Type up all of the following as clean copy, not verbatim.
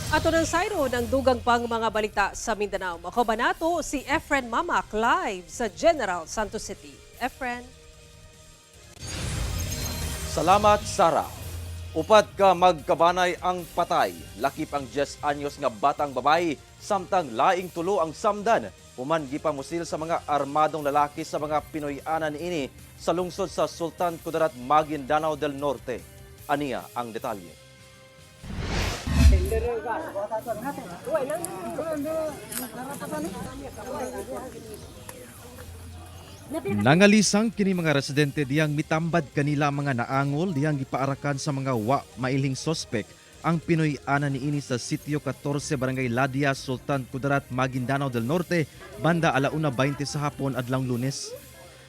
Ato ng sayro ng dugang pang mga balita sa Mindanao. Makauban nato si Efren Mamac live sa General Santos City. Efren. Salamat, Sara. Upat ka magkabanay ang patay. Lakip ang 10 anyos nga batang babae, samtang laing tulo ang samdan. Human gipamusil sa mga armadong lalaki sa mga Pinoy-anan ini sa lungsod sa Sultan Kudarat, Maguindanao del Norte. Aniya ang detalye. Nangalisang kini mga residente diyang mitambad kanila mga naangol diyang gipaarakan sa mga wa mailhing sospek ang Pinoy ana niini sa Sitio 14, Barangay Ladia, Sultan Kudarat, Maguindanao del Norte banda alauna 20 sa hapon adlawng Lunes.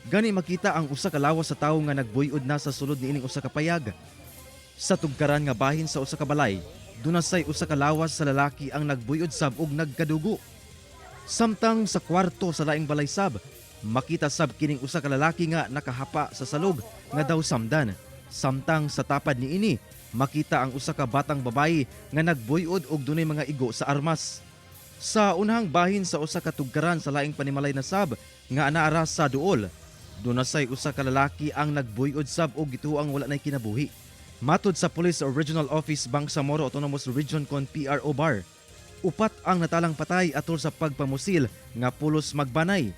Gani makita ang usa ka lawas sa tawo nga nagbuyod na sa sulod niining usa ka payag. Sa tugkaran nga bahin sa usa ka balay, dunasay usa ka lawas sa lalaki ang nagbuyod sab og nagkadugo. Samtang sa kwarto sa laing balay sab, makita sab kining usa ka lalaki nga nakahapa sa salog nga daw samdan. Samtang sa tapad niini, makita ang usa ka batang babayi nga nagbuyod og dunay mga igo sa armas. Sa unahang bahin sa usa ka tugkaran sa laing panimalay na sab nga anaara sa duol, dunasay usa ka lalaki ang nagbuyod sab og gituoang wala nay kinabuhi. Matod sa Police Regional Office Bangsamoro Autonomous Region kon PRO Bar, upat ang natalang patay atol sa pagpamusil nga pulos magbanay.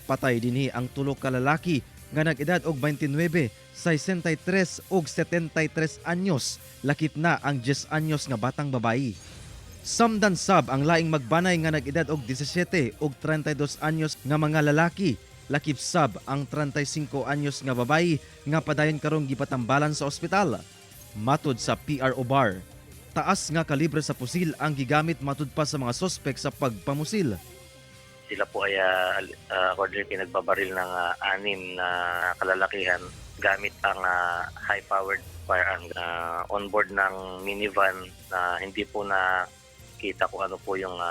Patay dinhi ang tulo ka lalaki nga nag-edad og 29, 63 ug 73 anyos, lakip na ang 10 anyos nga batang babayi. Samdan sab ang laing magbanay nga nag-edad og 17 ug 32 anyos nga mga lalaki, lakip sab ang 35 anyos nga babayi nga padayon karong gipatambalan sa ospital. Matod sa PRO Bar, taas nga kalibre sa pusil ang gigamit matud pa sa mga sospek sa pagpamusil. Sila po ay according pinagbabaril ng anim na kalalakihan gamit ang high-powered firearm on board ng minivan na hindi po nakita kung ano po yung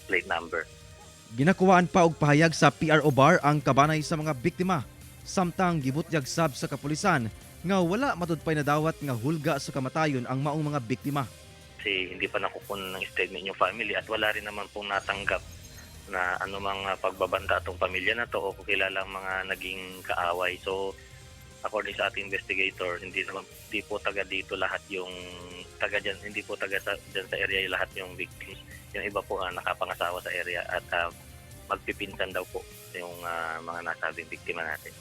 plate number. Ginakuhaan pa og pahayag sa PRO Bar ang kabanay sa mga biktima. Samtang gibutyag sab sa kapulisan nga wala matudpay nadawat nga hulga sa kamatayon ang maong mga biktima. Kasi hindi pa nakukunan ng statement yung family at wala rin naman pong natanggap na anumang pagbabanta atong pamilya na to o kung kilala ang mga naging kaaway. So according sa ating investigator, hindi naman, hindi po taga dito lahat yung taga diyan, hindi po taga dyan sa area yung lahat yung victims. Yung iba po nakapangasawa sa area at magpipinsan daw po yung mga nasabing biktima natin.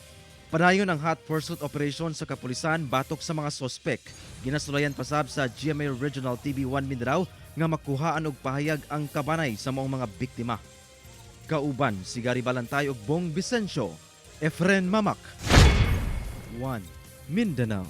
Padayon ang hot pursuit operation sa kapulisan batok sa mga sospek. Ginasulayan pasab sa GMA Regional TV1 Mindanao nga makuhaan og pahayag ang kabanay sa maong mga biktima. Kauban si Gary Balantay ug Bong Vicencio, Efren Mamac. 1 Mindanao.